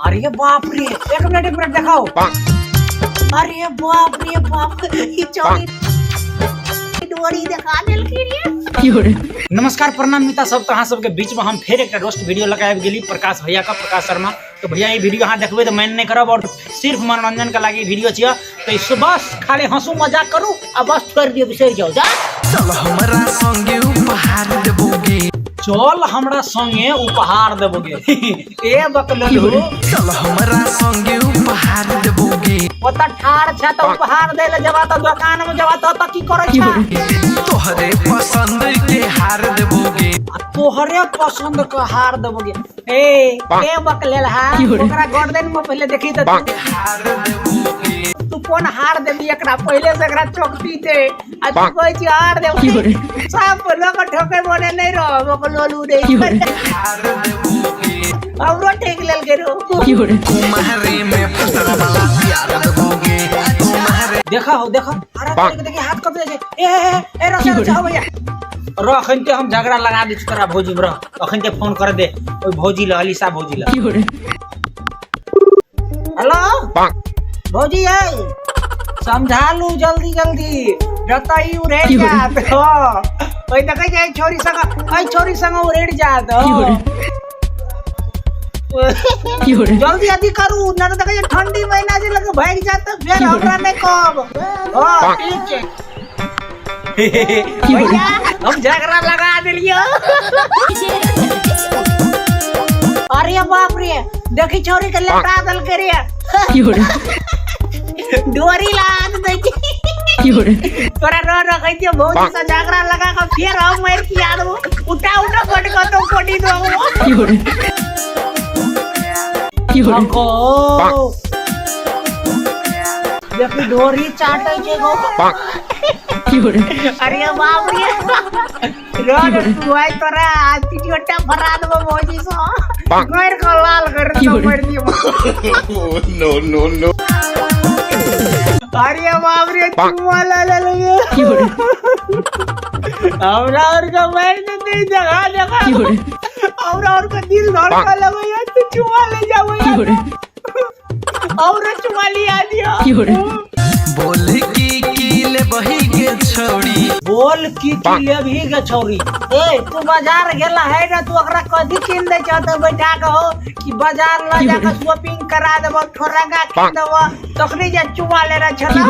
अरे बाप रे, एक मिनट देखाओ। अरे बाप रे बाप, ई चोरी डोरी देखा देलखिन रे। नमस्कार प्रणाम मिता सब, तो अहाँ सबके बीच में हम फेर एक रोस्ट वीडियो लगा आबि गेली प्रकाश भैया का, प्रकाश शर्मा। तो भैया ई वीडियो अहाँ देखबै तऽ मानि नहि करब और सिर्फ मनोरंजन के लागी वीडियो छियै, तो ई बस खाली हंसू मजाक करू आ बस छोड़ि दियौ, बिसरि जाउ। जा चल हमरा संगे उपहार देबोगे। चल हमरा संगे उपहार देबोगे। ए बकललू, चल हमरा संगे उपहार देबोगे। ओतऽ ठाढ़ छै तऽ उपहार दै लए जेबा तऽ दोकान मे जेबा तऽ ओतऽ की करै छै? तोहरे पसंद के हार देबोगे। आ तोहरे पसंद के हार देबोगे। ए ए बकलेल हा, ओकरा गर्दन में पहले देखी तऽ हार देबोगे। तू कोन हार देबी एकरा? पहिले से एकरा चौकती दे आ तू कहै छी हार देबी। सब लोग ठोके बोले नहीं रहो बकलोलू रे। हार देबोगे। हमरो ठेक लेलकै रो। कुम्हारे में फसला वाला प्यार देबोगे। कुम्हारे देखा हो देखा, अरे तोरे देखी हाथ कपे छै। ए ए ए, ए रह रह भैया रह, अखन के हम झगड़ा लगा दै छी तोरा भौजी में रह। अखन के फोन कर दे ओइ भौजी ल, अलीसा भौजी ल। हेलो भौजी, ए समझा लू जल्दी जल्दी, जतऽ ई उड़ेड़ जात। हँ, ओइ देखै छै छोरी संग, एहि छोरी संग उड़ेड़ जात। हँ, जल्दी अथी करू न तऽ देखै छै ठंडी महीना जे लगे भागि जात तऽ फेर हमरा नहि कहब। हँ ठीक छै भैया, हम झगड़ा लगा देलियो। अरे बाप रे, देखी छोरी के लटा देलकै रे, डोरी लाद दै छै। तोरा रह रखै छियो भौजी से झगड़ा लगा के फेर हम मारि खिया देबो। उठा उठा पट के तो कोटी दो। देखी डोरी चाटै छै गो। अरे बाप रे, रह रे तू आइ तोरा आज पिटियोटा भरा देबो भौजी से, मारि के लाल कर देबो, मारि दियो। No, no, no. अरे बाप रे, चुम्मा ला ले ले, हमरा और के मारि देते। जगह जगह हमरा और के दिल धड़का लगैया। तू चुम्मा ले जाबो और चुम्मा लिया दियो। बोल की लेबही गे छौड़ी? बोल की की लेबही गे छौरी? ए तू बाजार गेला है ना, तू ओकरा कथी कीन दै छह तऽ बैठा के हो कि बाजार ल जाके शॉपिंग करा देबो, ठोरंगा कीन देबो, तखनी जे चुमा लेना छला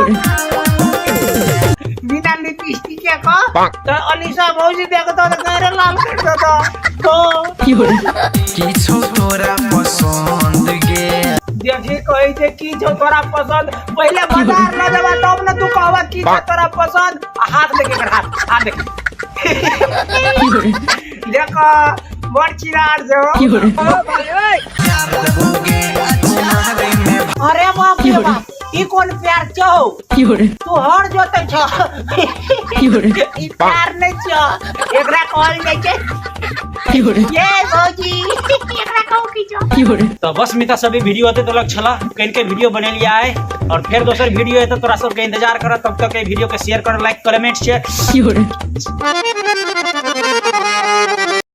बिना लिपस्टिक के क तऽ अलीसा भौजी देखतो तऽ गैरे लाल कर देतो। तो की छौ तोरा पसंद गे? देखी कहै छै की छौ तोरा पसंद। पहिले बाजार ल जेबा तब ने तू कहबा की छौ तोरा पसंद। आ हाथ देख एकर, हाथ हाथ देख, देखो बड़ चिरार छौ। प्यार देबोगे कुम्हारे में। अरे बाप रे बाप, ई कोन प्यार छौ? तू हर जोतै छौ, ई प्यार नहि छौ, एकरा कहल जाइ छै ये भौजी, एकरा कहू की छौ। तो बस मिता सभी वीडियो होते तो लग छला कहीं के वीडियो बने लिया है और फिर दोसर वीडियो है तो तोरा सबके इंतजार कर। तब तक ये वीडियो के शेयर कर, लाइक, कमेंट, शेयर।